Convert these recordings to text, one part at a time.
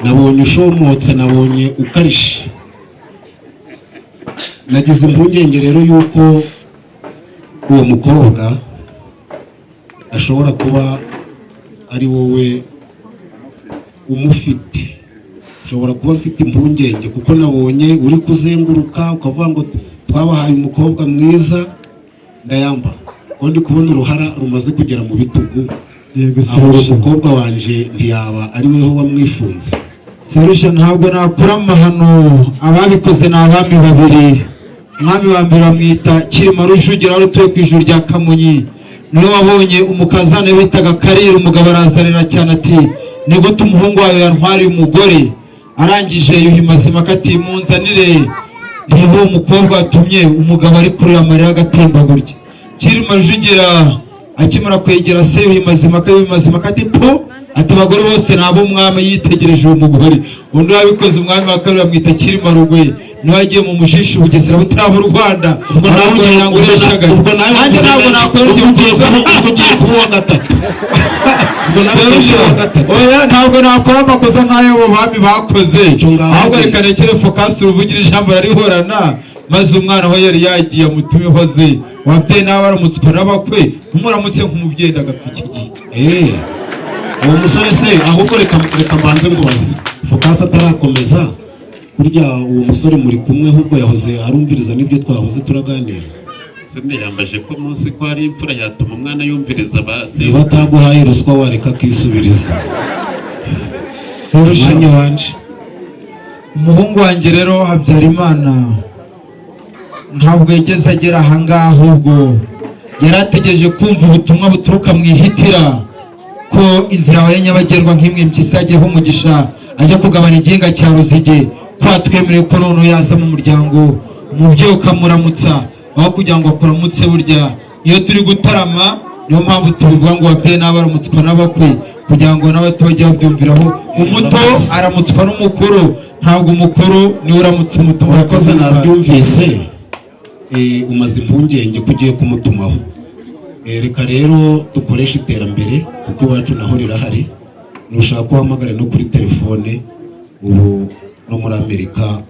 Nabonye ushomotse, nabonye ukarishe. Nagize impungenge rero yuko uwo mukobwa ashobora kuba ari wowe umufite. Nshobora kuba mfite impungenge kuko nabonye uri kuzenguruka ukavuga ngo twabahaye umukobwa mwiza. Ndayamba ko ndi kubona uruhara rumaze kugera mu bitugu. Yego. Aho uwo Serusha. mukobwa wanje ntiyaba ari weho wamwifunze? Serusha, ntabwo nakora amahano. Ababikoze ni abami babiri. Umwami wa mbere bamwita Cyilima Rujugira, wari utuye ku ijuru rya Kamonyi. Niwe wabonye umukazana bitaga Karira. Umugabo arazarira cyane ati: "Ni gute umuhungu wawe yantwariye umugore?" Arangije Yuhi Mazimpaka ati: "Munzanire niba uwo mukobwa watumye umugabo ari kurira amarira agatemba gutya." Cyilima Rujugira akimara kwegera se Yuhi Mazimpaka, Yuhi Mazimpaka ati: "Po!" Ati: "Abagore bose ni ab'umwami." Yitegereje uwo mugore. Undi wabikoze, umwami wa kabiri, bamwita Cyilima Rugwe, niwe yagiye mu mushishi, Bugesera butaraba u Rwanda. Ubwo nawe ugiye ngo ureshyaga. Ubwo nawe Nanjye ntabwo nakora iryo ubwo ugiye kosa. Ubwo ugiye kuba uwa gatatu. Ubwo nawe ugiye kuba uwa gatatu. Oya, ntabwo nakora amakosa nk'ayo abo bami bakoze. Icyo ngaho. Ahubwo reka nekere Fokasi uruvugira ijambo yarihorana, maze umwana aho yari yagiye amutumeho ze. Wabyeyi nawe aramutswa n'abakwe, numuramutse nk'umubyeyi ndagapfa iki gihe. Uwo musore se ahubwo, reka mbanze nkubaze Fokasi atarakomeza. Burya uwo musore muri kumwe, ahubwo yahoze arumviriza n'ibyo twahoze turaganira? Se yambaje ko munsi ko ari imfura yatuma umwana yumviriza basi. Niba ataguhaye ruswa, wareka akisubiriza umwanya wanje. Umuhungu wanjye rero Habyarimana ntabwo yigeze agera ahangaha, ahubwo yari ategereje kumva ubutumwa buturuka mu ihitira ko inzira yabaye nyabagendwa, nk'imwe mpyisi yagiyeho umugisha ajya kugabana igihinga cya Ruzige, ko atwemereye ko noneho yaza mu muryango, umubyeyi ukamuramutsa aho kugira ngo akuramutse. Burya iyo turi gutarama, niyo mpamvu tubivuga ngo ababyeyi n'abaramutswa n'abakwe, kugira ngo n'abato bajye babyumviraho. Umuto aramutswa n'umukuru, ntabwo umukuru niwe uramutse umuto. Urakoze, nabyumvise. Umaze impungenge ko ugiye kumutumaho. Reka rero dukoreshe iterambere kuko iwacu naho rirahari. Nushaka uhamagare no kuri telefone, ubu no muri Amerika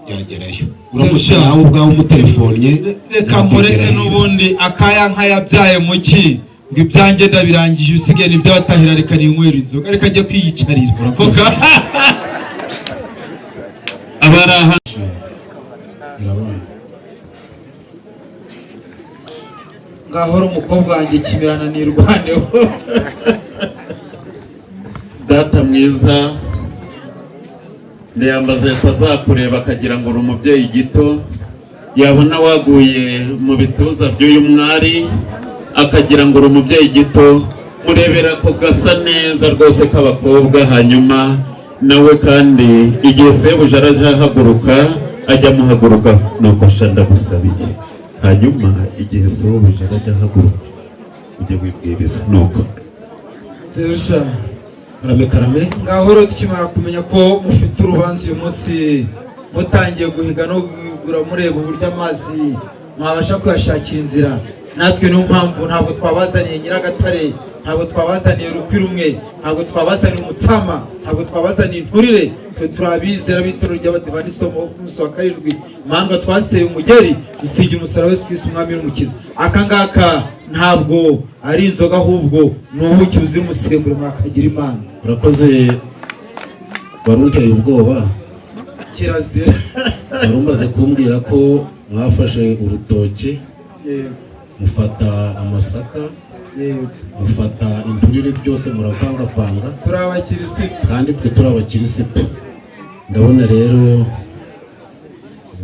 yagerayo. Uramutse Serge. nawe ubwawe umutelefonnye Reka mureke. Yakwegera hino. N'ubundi akaya nk'ayabyaye muki ngo ibyanjye ndabirangije, usigaye nibyo batahira. Reka ninywera inzoga, reka njye kwiyicarira. Urakoze. Abari aha. Irabana. Ngahora umukobwa wanjye kimirana nirwaneho. Data mwiza, ndiyambaza azakureba akagira ngo uri umubyeyi gito, yabona waguye mu bituza by'uyu mwari akagira ngo uri umubyeyi gito. Murebera ko gasa neza rwose k'abakobwa. Hanyuma nawe kandi igihe sebuja araje ahaguruka, ajya amuhaguruka nuko sha ndagusabiye. Hanyuma igihe sebuja arajya ahaguruka, ujye wibwiriza nuko. Serusha. Karame, karame. Ngahoro tukimara kumenya ko mufite urubanza uyu munsi, mutangiye guhiga no guhigura, mureba uburyo amazi mwabasha kuyashakira inzira. Natwe niyo mpamvu ntabwo twabazaniye Nyiragatare, ntabwo twabazaniye urukwi rumwe, ntabwo twabazaniye umutsama, ntabwo twabazaniye inturire. Twe turi abizera b'itorero ry'Abadivantisiti ku munsi wa karindwi. Imandwa twaziteye umugeri, dusiga umusaraba Yesu Kristo umwami n'umukiza. Aka ngaka ntabwo ari inzoga, ahubwo ni ubuki buzira umusemburo. Mwakagira Imana. Urakoze, wari unteye ubwoba. Kirazira. Wari umaze kumbwira ko mwafashe urutoki, mufata amasaka, mufata inturire, byose muravangavanga. Turi abakirisitu. Kandi twe turi abakirisitu. Ndabona rero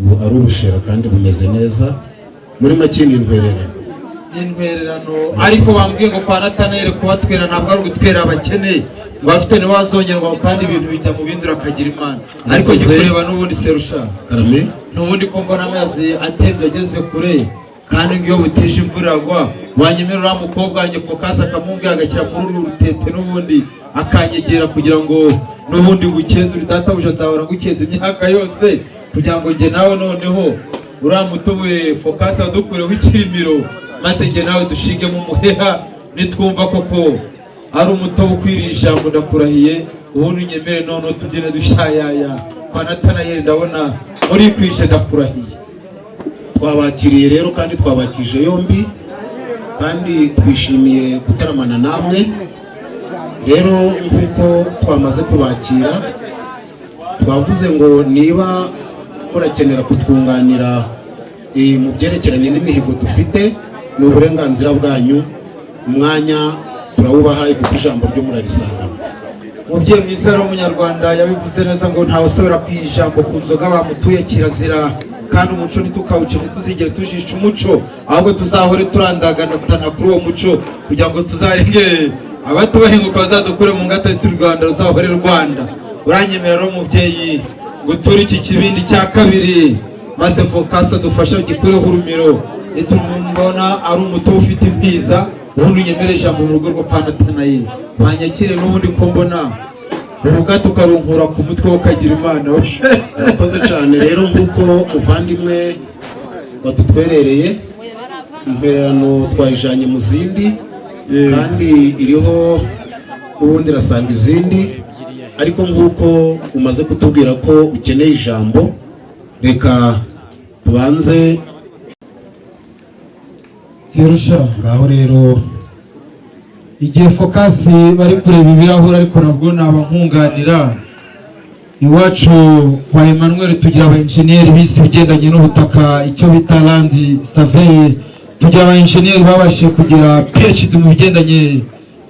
ubu ari ubushera kandi bumeze neza. Muri make ni intwererano. N'intwererano, ariko bambwiye ngo kwa Natanayeli kubatwera ntabwo ari ugutwera abakene, ngo abafite nibo bazongerwa, kandi ibintu bijya mu bindi. Urakagira Imana. Ariko Urakoze. gikureba n'ubundi, Serusha. Karame. N'ubundi ko mbona amazi atembye ageze kure, kandi ngo iyo butije imvura iragwa, wanyemera uriya mukobwa wanjye Fokasi akamumbwira, agashyira muri uru rutete, n'ubundi akanyegera kugira ngo n'ubundi ngukeze. Uri databuja, nzahora ngukeza imyaka yose, kugira ngo njye nawe noneho uriya mutobe Fokasi adukureho ikirimiro, maze njye nawe dushingemo umuheha. Nitwumva koko ari umutobe ukwiriye ijambo, ndakurahiye. Ubundi unyemere noneho tubyine dushyayaya kwa Natanayeli. Ndabona muri kwishe, ndakurahiye. Twabakiriye rero kandi twabakije yombi, kandi twishimiye gutaramana namwe. Rero nk'uko twamaze kubakira, twavuze ngo niba murakenera kutwunganira mu byerekeranye n'imihigo dufite, ni uburenganzira bwanyu, umwanya turawubahaye kuko ijambo ryo murarisangana. Umubyeyi mwiza rero w'umunyarwanda yabivuze neza ngo ntawe usubira ku ijambo ku nzoga bamutuye, kirazira. Kandi umuco ntitukawuce, ntituzigere tujisha umuco, ahubwo tuzahore turandaganatana kuri uwo muco kugira ngo tuzarenge abatubahinguka, bazadukure mu ngata y'u Rwanda, ruzahore Rwanda. Uranyemera rero mubyeyi gutura iki kibindi cya kabiri, maze Fokasi adufashe gikureho urumiro, nitumubona ari umutobe ufite impiza. Ubundi unyemere ijambo mu rugo rwo kwa Natanayeli, banyakire n'ubundi ko mbona urugato ukarunkura ku mutwe wo ukagira Imana we. Murakoze cyane. Rero nk'uko muvandimwe wadutwerereye intwererano, twayijanye mu zindi kandi iriho ubundi irasanga izindi, ariko nk'uko umaze kutubwira ko ukeneye ijambo, reka tubanze. Serusha. Ngaho rero. Igihe Fokasi bari kureba ibirahuri, ariko nabwo naba nkunganira. Iwacu kwa Emmanuel tugira aba enjeniyeri bize ibigendanye n'ubutaka, icyo bita land survey. Tugira aba enjeniyeri babashije kugira PhD mu bigendanye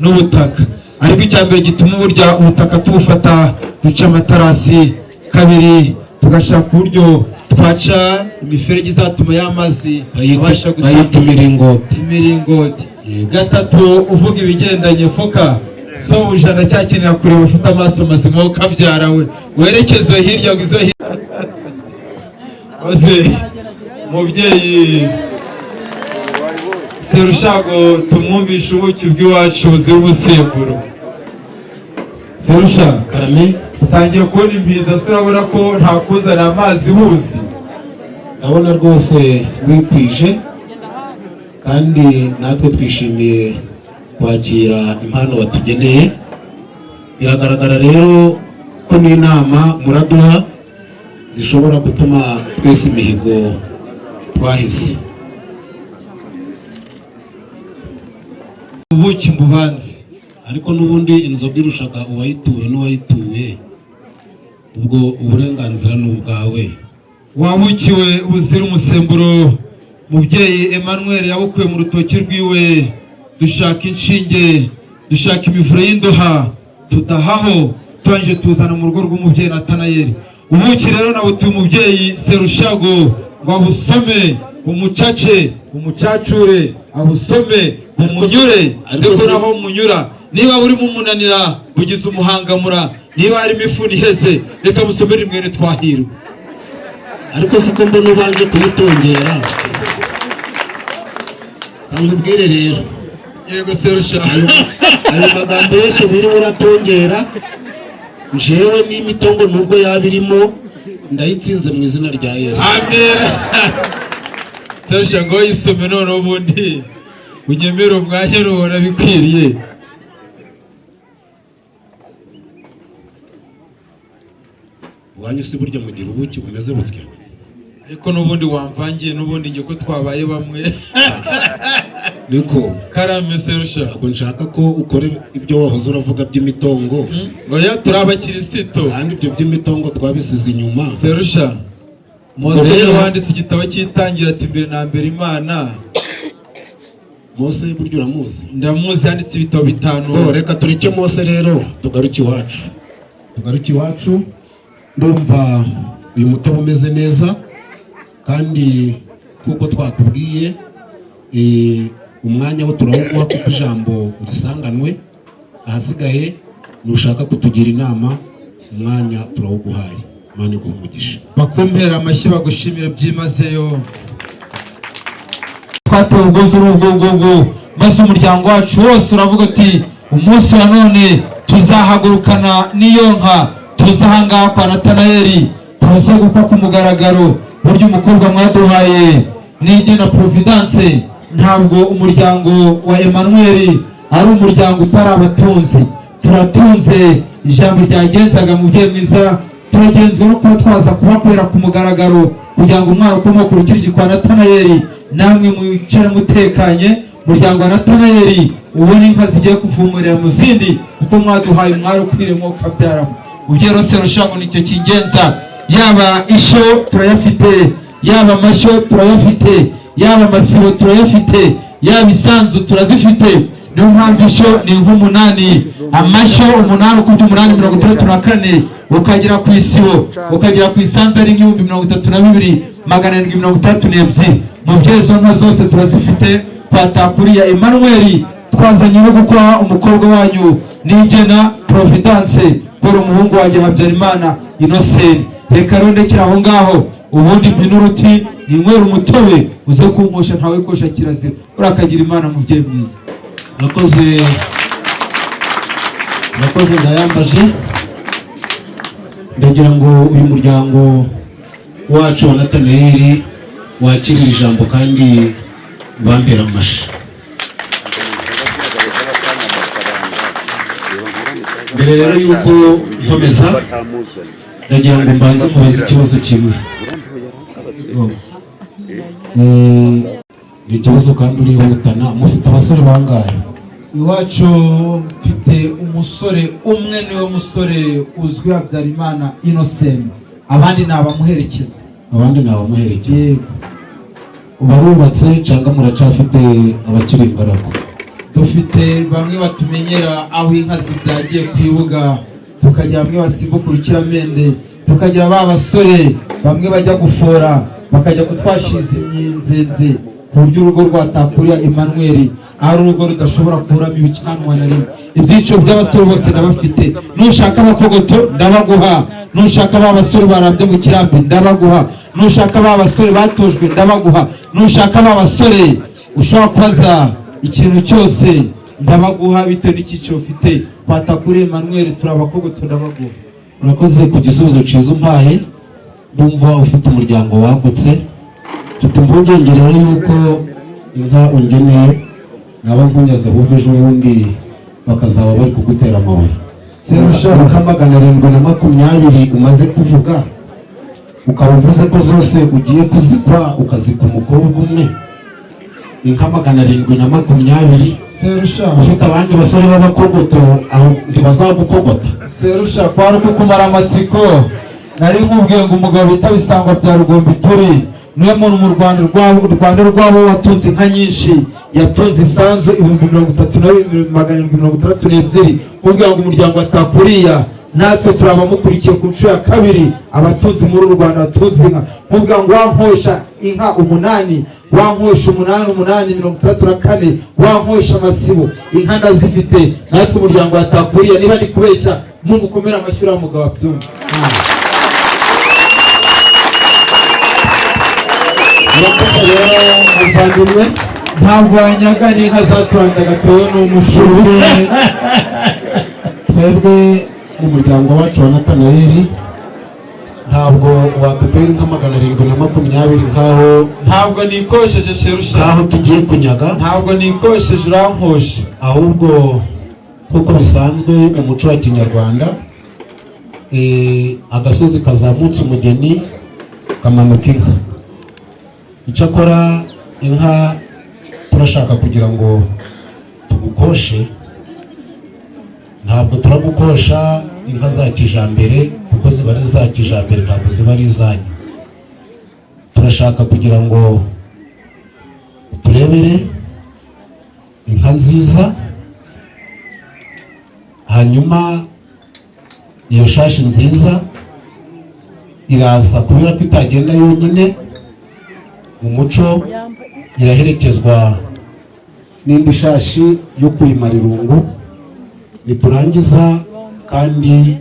n'ubutaka. Ariko icya mbere gituma burya ubutaka tubufata, duca amatarasi. Kabiri, tugashaka uburyo twaca imiferege izatuma ya mazi abasha bayita imiringoti. Imiringoti. Yego. Gatatu, uvuga ibigendanye foka sobuja, ndacyakenera kureba ufite amaso mazima ukabyara we, werekeze hirya ngo izo hirya. Maze mubyeyi Serushago tumwumvishe ubuki bw'iwacu buzira umusemburo. Serusha. Karame. Utangiye kubona impiza se? Urabona ko ntakuzana amazi buzi? Ndabona rwose wikwije, kandi natwe twishimiye kwakira impano watugeneye. Biragaragara rero ko n'inama muraduha zishobora gutuma twese imihigo twahise. Ubuki mbubanze. Ariko n'ubundi inzoga irushaga uwayituwe n'uwayituye, ubwo uburenganzira ni ubwawe. Wabukiwe buzira umusemburo, mubyeyi Emmanuel yabukuye mu rutoki rwiwe. Dushaka inshinge, dushaka imivure y'indoha, tudahaho, turangije tuzana mu rugo rw'umubyeyi Natanayeli. Ubuki rero nabutuye umubyeyi Serushago ngo abusome, umucace, umucacure, abusome bumunyure. Ariko nzi ko naho munyura niba burimo umunanira bugize umuhangamura, niba harimo ifuni iheze, reka musomere mwene Twahirwa. Ariko siko mbona ubanje kuyitongera? Nkubwire rero. Yego Serusha. Ayo magambo yose wiriwe uratongera, njewe n'imitongo nubwo yaba irimo ndayitsinze mu izina rya Yesu. Amen. Serusha, ngo yisome noneho, ubundi unyemere umwanya nubona bikwiriye. Iwanyu si burya mugira ubuki bumeze butya? Ariko n'ubundi wamvangiye, n'ubundi njye ko twabaye bamwe. Niko. Karame Serusha. Ntabwo nshaka ko ukora ibyo wahoze uravuga by'imitongo. Oya, turi abakirisito. Kandi ibyo by'imitongo twabisize inyuma. Serusha, Mose Rero- niwe wanditse igitabo cy'itangira ati: "Mbere na mbere Imana." Mose burya uramuzi? Ndamuzi, yanditse ibitabo 5. Oh, reka tureke Mose rero, tugaruke iwacu, tugaruke iwacu. Ndumva uyu mutobe umeze neza, kandi kuko twakubwiye, umwanya wo turawuguha kuko ijambo urisanganwe. Ahasigaye nushaka kutugira inama, umwanya turawuguhaye. Imana iguhe umugisha. Bakumpera amashyi, bagushimira byimazeyo. Twatewe ubwuzu n'ubwo ngubwo, maze umuryango wacu wose uravuga uti: "Umunsi wa none tuzahagurukana n'iyo nka, tuze ahangaha kwa Natanayeli, tuze gukwa ku mugaragaro." Burya umukobwa mwaduhaye Nigena Providence, ntabwo umuryango wa Emmanuel ari umuryango utari abatunzi, turatunze. Ijambo ryagenzaga, mubyeyi mwiza, turagenzwa no kuba twaza kubakorera ku mugaragaro kugira ngo umwana ukomoka urukiryi kwa Natanayeli namwe mwicare mutekanye. Umuryango wa Natanayeli ubone inka zigiye kuvumurira mu zindi, kuko mwaduhaye umwari ukwiriye mwuka abyaramo. Mubyeyi rero Serushango, nicyo kingenza. Yaba ishyo turayafite, yaba amashyo turayafite, yaba amasibo turayafite, yaba isanzu turazifite. Niyo mpamvu ishyo ni nk'umunani, amashyo umunani ukubye umunani 64, ukagera ku isibo, ukagera ku isanzu ari nk'ibihumbi 32,762. Mubyeyi, izo nka zose turazifite. Twatakuriya Emmanuel, twazanye no gukora umukobwa wanyu Nigena Providence kora umuhungu wanjye Habyarimana Innocent. Reka rero ndekere aho ngaho, ubundi mpine uruti ninywera umutobe uze kunkosha. Ntawe kosha kirazira. Urakagira Imana, mubyeyi mwiza. Urakoze, urakoze. Ndayambaje. Ndagira ngo uyu muryango wacu wa Natanayeli wakirire ijambo kandi bambera amashi. Mbere rero yuko nkomeza, ndagira ngo mbanze mubaze ikibazo kimwe. Ni ikibazo kandi urihutana. Mufite abasore bangahe? Iwacu mfite umusore umwe, niwe musore uzwi, Habyarimana Innocent. Abandi ni abamuherekeza. Abandi ni abamuherekeza? Yego. Barubatse cyangwa muracafite abakiri ingaragu? Dufite bamwe batumenyera aho inka zibyagiye ku ibuga, tukagira bamwe basimbuka urukiramende, tukagira ba basore bamwe bajya gufora, bakajya kutwashiza imyinzenze, ku buryo urugo rwatakuriya Emmanuel ari urugo rudashobora kuburamo ibicanwa na rimwe. Ibyiciro by'abasore bose ndabafite. Nushaka abakogoto ndabaguha, nushaka ba basore barambye mu kirambi ndabaguha, nushaka ba basore batojwe ndabaguha, nushaka ba basore ushobora kubaza ikintu cyose ndabaguha, bitewe n'icyiciro ufite. Kwatakuri Emmanuel turabakogoto, ndabaguha. Urakoze ku gisubizo cyiza umpaye. Ndumva ufite umuryango wagutse. Mfite impungenge rero yuko inka ungeneye naba nkunyaze, ahubwo ejo bundi bakazaba bari kugutera amabuye. Inka 720 umaze kuvuga, ukaba uvuze ko zose ugiye kuzikwa, ukazikwa umukobwa umwe, inka 720, Serusha, ufite abandi basore b'abakogoto, aho ntibazagukogota? Serusha, kwari kukumara amatsiko. Nari nkubwiye ngo umugabo bita Bisangwa bya Rugombi turi niwe muntu mu Rwanda rwabo, u Rwanda rwabo, watunze inka nyinshi. Yatunze isanzu 32,762. Nkubwira ngo umuryango wa Takuriya natwe turi abamukurikiye ku nshuro ya kabiri, abatunzi muri uru Rwanda batunze inka. Nkubwira ngo wankosha inka umunani, wankosha umunani umunani 64, wankosha amasibo, inka ndazifite. Natwe umuryango wa Takuriya, niba ndi kubeshya mumukomere amashyi uriya mugabo abyumva. Urakoze rero, muvandimwe. Ntabwo wanyaga n'inka zaturandaga towe ni umushuri. Twebwe mu muryango wacu wa Natanayeli ntabwo wadupera inka 720 nkaho Ntabwo nikosheje, Sherusha. nkaho tugiye kunyaga. Ntabwo nikosheje, urankoshe. Ahubwo nk'uko bisanzwe mu muco wa kinyarwanda, agasozi kazamutse umugeni kamanuka inka. Icyakora inka turashaka kugira ngo tugukoshe, ntabwo turagukosha inka za kijambere, kuko ziba ari iza kijambere, ntabwo ziba ari izanyu. Turashaka kugira ngo turebere inka nziza, hanyuma iyo shashi nziza iraza, kubera ko itagenda yonyine mu muco, iraherekezwa n'indi shashi yo kuyimara irungu. Niturangiza kandi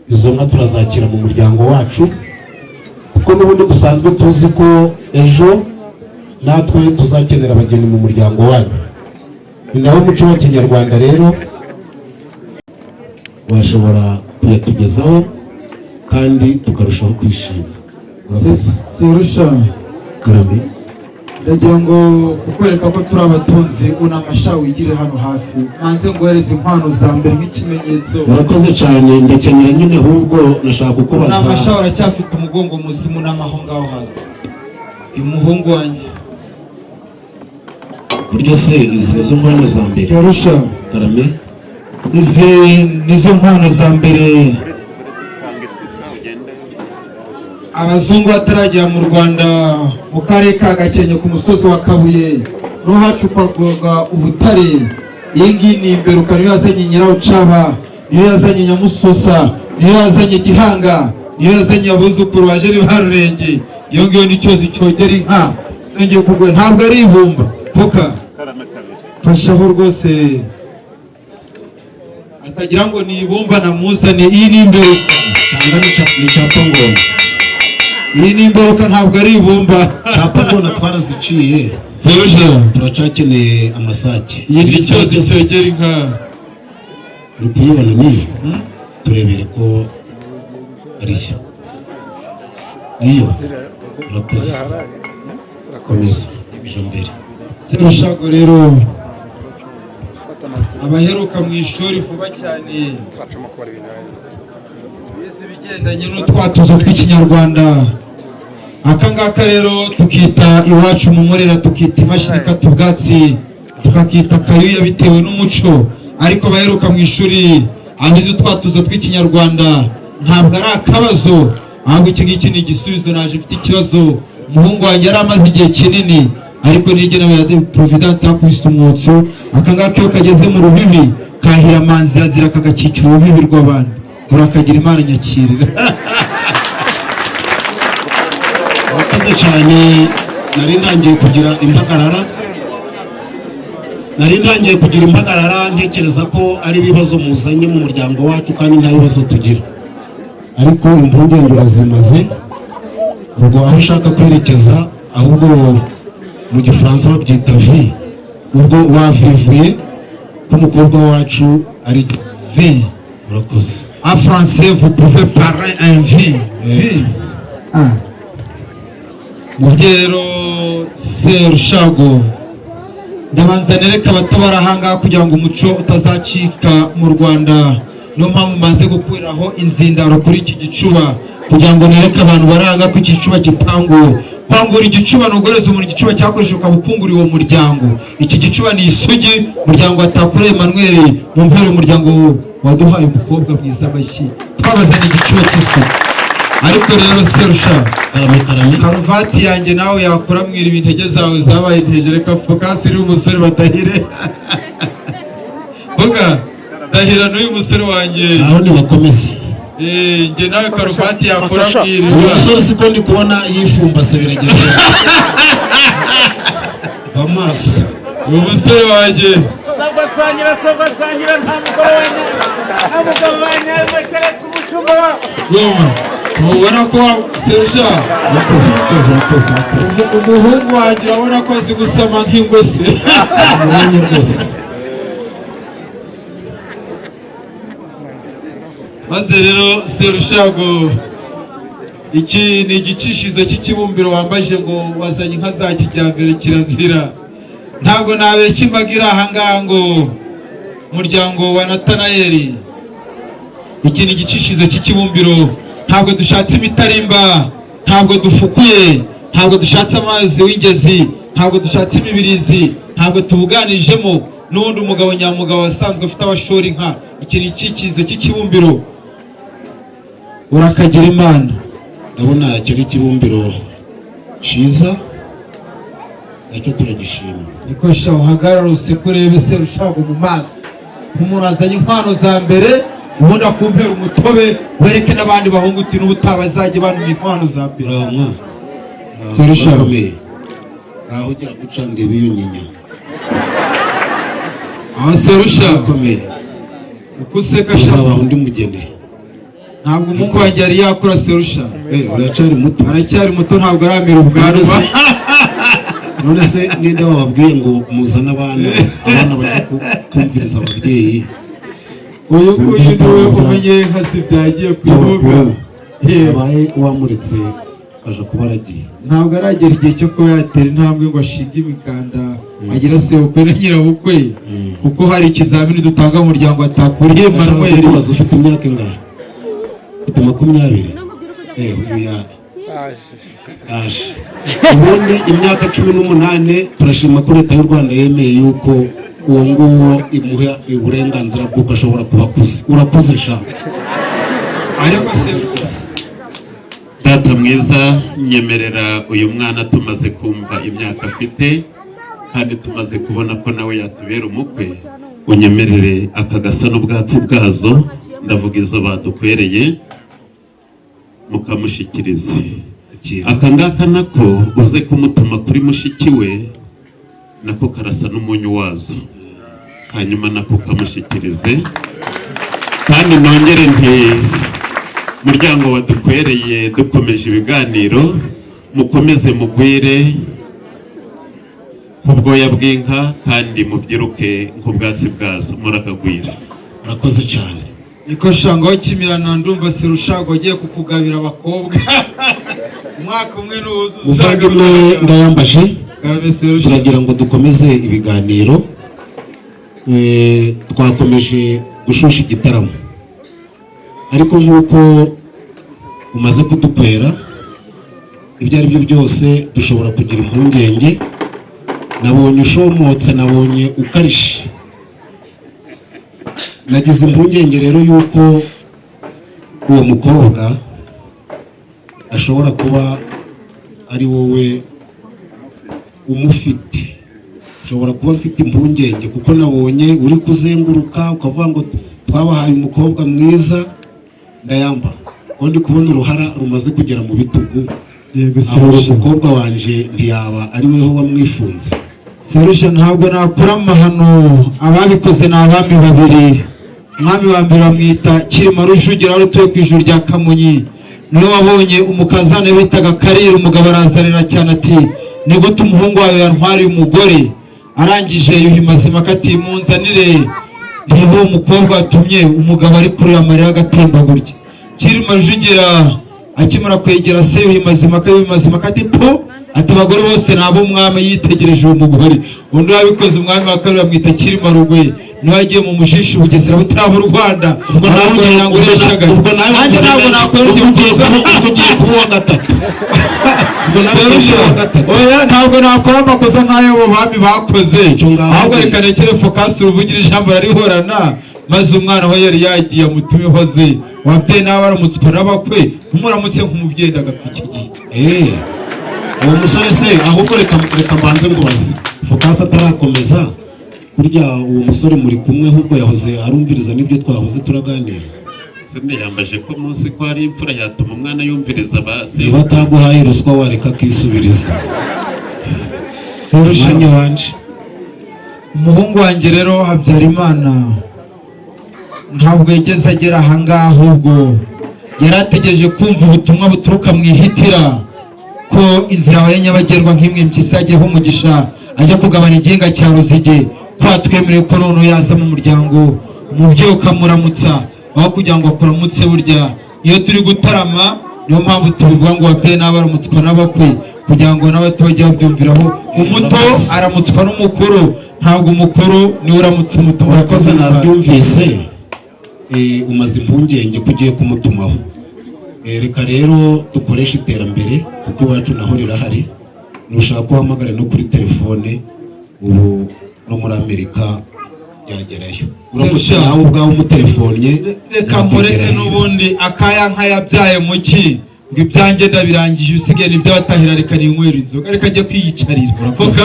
izo nka turazakira mu muryango wacu, kuko n'ubundi dusanzwe tuzi ko ejo natwe tuzakenera abageni mu muryango wanyu. Ni nawo muco wa kinyarwanda. Rero washobora kuyatugezaho kandi tukarushaho kwishima. Urakoze. Serusha. Karame. Ndagira ngo kukwereka ko turi abatunzi, unamasha wigire hano hafi, manze nguhereze inkwano za mbere nk'ikimenyetso. Urakoze cyane, ndakenyera nyine, ahubwo nashaka kukubaza. Unamasha, uracyafite umugongo muzima, unama aho ngaho hasi, uyu muhungu wanjye. Burya se izi nizo nkwano za mbere? Yarusha. Karame. Izi nizo nkwano za mbere. Abazungu bataragera mu Rwanda, mu karere ka Gakenke ku musozi wa Kabuye niho hacukurwaga ubutare. Iyi ngiyi ni imberuka, niyo yazanye Nyirawucaba, niyo yazanye Nyamususa, niyo yazanye Gihanga, niyo yazanye abuzukuru baje ba Rurenge. Iyo ngiyo ni cyozi cyogera inka zongeye kugwa, ntabwo ari ibumba. Pfuka, fashaho rwose, atagira ngo ni ibumba namuzane. Iyi ni imberuka. Cyangwa ni cyapa ngona? Iyi ni imberuka, ntabwo ari ibumba. Cyapa ngona twaraziciye. Feruje. Turacyakeneye amasake. Iyi ni cyozi cyogera inka. Uri kuyibona niyo turebere ko ariyo niyo. Urakoze, komeza ije mbere. Serushago rero, abaheruka mu ishuri vuba cyane bize ibigendanye n'utwatuzo tw'Ikinyarwanda. Aka ngaka rero tukita iwacu mu Murera, tukita imashini ikata ubwatsi, tukakita kayuya bitewe n'umuco. Ariko abaheruka mu ishuri abize utwatuzo tw'Ikinyarwanda, ntabwo ari akabazo, ahubwo iki ngiki ni igisubizo. Naje mfite ikibazo, umuhungu wanjye yari amaze igihe kinini, ariko nigena ya Providence yakubise umwotso. Aka ngaka iyo kageze mu rubibi kahira amanzirazira, kagakikira urubibi rw'abandi. Urakagira Imana, nyakirira. Urakoze cyane. Nari ntangiye kugira impagarara, nari ntangiye kugira impagarara, ntekereza ko ari ibibazo muzanye mu muryango wacu kandi nta bibazo tugira, ariko impungenge urazimaze. Ubwo aho ushaka kwerekeza, ahubwo mu Gifaransa babyita vi, ubwo wavivuye ko umukobwa wacu ari vi. Urakoze. En français, vous pouvez parler un vi. Vi. Ah. Mubyeyi rero Serushago, ndabanza nereka abato bari ahangaha kugira ngo umuco utazacika mu Rwanda. Niyo mpamvu mbanze gukuriraho inzindaro kuri iki gicuba, kugira ngo nereke abantu bari ahangaha ko iki gicuba gitanguwe. Kwangura igicuba ni uguhereza umuntu igicuba cyakoreshejwe, ukaba ukunguriye uwo muryango. Iki gicuba ni isugi, umuryango wa Takure Emmanuel mu mpera, umuryango waduhaye umukobwa mwiza, amashyi. Twabazanye igicuba cy'isugi. Ariko rero Serusha, Karame, karame. Karuvati yanjye nawe yakora mwira, intege zawe zabaye intege. Reka fokasi iri umusore badahire vuga ndahira n'uyu musore wanjye. Aho nibakomeze. Njye nawe karuvati yakora Uyu mwiriwe. musore siko ndi kubona yifumbase, biragenda amaso. Uyu musore wanjye. Sabwa sangira, sabwa sangira, nta mugore wanjye, nta mugabo wanjye keretse umushumba wawe. Goma, ntubona ko Serusha? Urakoze, urakoze, urakoze, urakoze. Umuhungu wanjye urabona ko azi gusama nk'ingose. Umwanya rwose. Maze rero Serushago, iki ni igicishizo cy'ikibumbiro wambaje ngo wazanye inka za kijyambere. Kirazira, ntabwo nabeshya imbaga iri ahangaha ngo umuryango wa Natanayeli. Iki ni igicishizo cy'ikibumbiro. Ntabwo dushatse imitarimba, ntabwo dufukuye, ntabwo dushatse amazi w'ingezi, ntabwo dushatse imibirizi, ntabwo tubuganijemo n'ubundi umugabo nyamugabo wasanzwe afite abashora inka. Iki ni icyikizo cy'ikibumbiro, urakagira Imana. Ndabona icyo ari ikibumbiro cyiza, nacyo turagishima. Niko sha, uhagarara useke, urebe Serushago mu maso nk'umuntu azanye inkwano za mbere, ubundi akumpera umutobe, wereke n'abandi bahungu uti n'ubutaha bazajya banuma inkwano za mbere. Uraho mwana? Serushago. Urakomeye? Aho ugira guca ndeba iyo nyinya. Aho Serusha. Urakomeye? Uko useka Tuzaba sha. undi mugeni. Ntabwo umuhungu wanjye yari yakura, Serusha. Uracyari muto. Aracyari muto, ntabwo aramira ubwanwa. None se ninde wababwiye ngo muzane abana, abana baje kumviriza ababyeyi? Uyu nguyu niwe umenye nka si byagiye ku ibuga. Abaye wamuretse. Akaja kuba aragiye. Ntabwo aragera igihe cyo kuba yatera intambwe ngo ashinge imikanda, agira sebukwe na nyirabukwe, kuko hari ikizamini dutanga mu muryango atakuriye. Ndashaka Manuel. kukubaza, ufite imyaka ingahe? Ufite 20? Uyu yaje. Ubundi imyaka 18, turashima ko Leta y'u Rwanda yemeye yuko uwo nguwo imuha uburenganzira bw'uko ashobora kuba akuze. Urakuze sha. Ariko se Data mwiza, nyemerera uyu mwana tumaze kumva imyaka afite kandi tumaze kubona ko nawe yatubera umukwe, unyemerere aka gasa n'ubwatsi bwazo, ndavuga izo badukwereye, mukamushyikirize. Akira. Aka ngaka nako uze kumutuma kuri mushiki we, nako karasa n'umunyu wazo, hanyuma nako kamushyikirize. Kandi nongere nti muryango wadukwereye, dukomeje ibiganiro, mukomeze mugwire nk'ubwoya bw'inka kandi mubyiruke nk'ubwatsi bwazo. Murakagwira. Urakoze cyane. Niko shangaho kimirana, ndumva Serushago agiye kukugabira abakobwa umwaka umwe n'uwuzuza. Muvandimwe Ndayambaje, Karame Serushago. turagira ngo dukomeze ibiganiro. Twakomeje gushusha igitaramo, ariko nk'uko umaze kudukwera, ibyo ari byo byose dushobora kugira impungenge. Nabonye ushomotse, nabonye ukarishe, nagize impungenge rero y'uko uwo mukobwa ashobora kuba ari wowe umufite. Nshobora kuba mfite impungenge kuko nabonye uri kuzenguruka ukavuga ngo twabahaye umukobwa mwiza. Ndayamba ko ndi kubona uruhara rumaze kugera mu bitugu. Yego. Aho uwo Serusha. mukobwa wanje ntiyaba ari weho wamwifunze? Serusha, ntabwo nakora amahano. Ababikoze ni abami babiri. Umwami wa mbere bamwita Cyilima Rujugira, wari utuye ku ijuru rya Kamonyi. Niwe wabonye umukazana bitaga Karira, umugabo arazarira cyane ati: "Ni gute umuhungu wawe yantwariye umugore?" Arangije Yuhi Mazimpaka ati: "Munzanire niba uwo mukobwa watumye umugabo ari kurira amarira agatemba gutya." Cyilima Rujugira akimara kwegera se Yuhi Mazimpaka, Yuhi Mazimpaka ati: "Po!" Ati: "Abagore bose ni ab'umwami." Yitegereje uwo mugore. Undi wabikoze, umwami wa kabiri, bamwita Cyilima Rugwe, niwe yagiye mu mushishi, Bugesera butaraba u Rwanda. Ubwo nawe ugiye ntabwo ureshaga. Ubwo nawe Nanjye ntabwo nakora ubwo iryo ugiye kosa. Ubwo ugiye kuba uwa gatatu. Ubwo nawe ugiye kuba uwa gatatu. Oya, ntabwo nakora amakosa nk'ayo abo bami bakoze. Icyo ngaho Ahubwo reka nekere Fokasi uruvugira ijambo yarihorana, maze umwana aho yari yagiye amutume hoze. Wabyeyi nawe aramutswa n'abakwe, numuramutse nk'umubyeyi ndagapfa iki gihe. Uwo musore se ahubwo, reka mbanze nkubaze, Fokasi atarakomeza. Burya uwo musore muri kumwe, ahubwo yahoze arumviriza n'ibyo twahoze turaganira? Yambaje ko munsi ko hari imfura yatuma umwana yumviriza basi. Niba ataguhaye ruswa, wareka akisubiriza umwanya wanje. Umuhungu wanjye rero Habyarimana ntabwo yigeze agera ahangaha, ahubwo yari ategereje kumva ubutumwa buturuka mu ihitira ko inzira yabaye nyabagendwa, nk'imwe mpyisi yagiyeho umugisha ajya kugabana igihinga cya Ruzige, ko atwemereye ko noneho yaza mu muryango, umubyeyi ukamuramutsa aho kugira ngo akuramutse. Burya iyo turi gutarama, niyo mpamvu tubivuga ngo ababyeyi n'abaramutswa n'abakwe, kugira ngo n'abato bajye babyumviraho. Umuto aramutswa n'umukuru, ntabwo umukuru niwe uramutse umuto. Urakoze, nabyumvise. Umaze impungenge ko ugiye kumutumaho. Reka rero dukoreshe iterambere kuko iwacu naho rirahari. Nushaka uhamagare no kuri telefone, ubu no muri Amerika byagerayo. Uramutse Serge. nawe ubwawe umutelefonnye Reka mureke. yakugerayo. N'ubundi akaya nk'ayabyaye muki ngo ibyanjye ndabirangije, usigaye nibyo batahira. Reka ninywera inzoga, reka ajye kwiyicarira. Urakoze.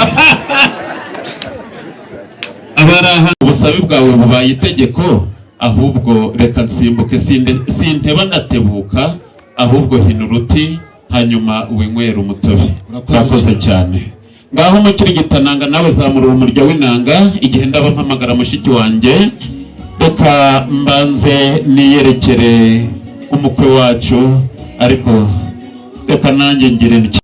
Abari aha, ubusabe bwawe bubaye itegeko. Ahubwo reka nsimbuke, sinteba ndatebuka, ahubwo hina uruti hanyuma winywere umutobe. Urakoze. Urakoze cyane. Ngaho umukirigitananga nawe zamura umurya w'inanga igihe ndaba mpamagara mushiki wanjye. Reka mbanze niyerekere umukwe wacu, ariko reka nanjye ngire ntya.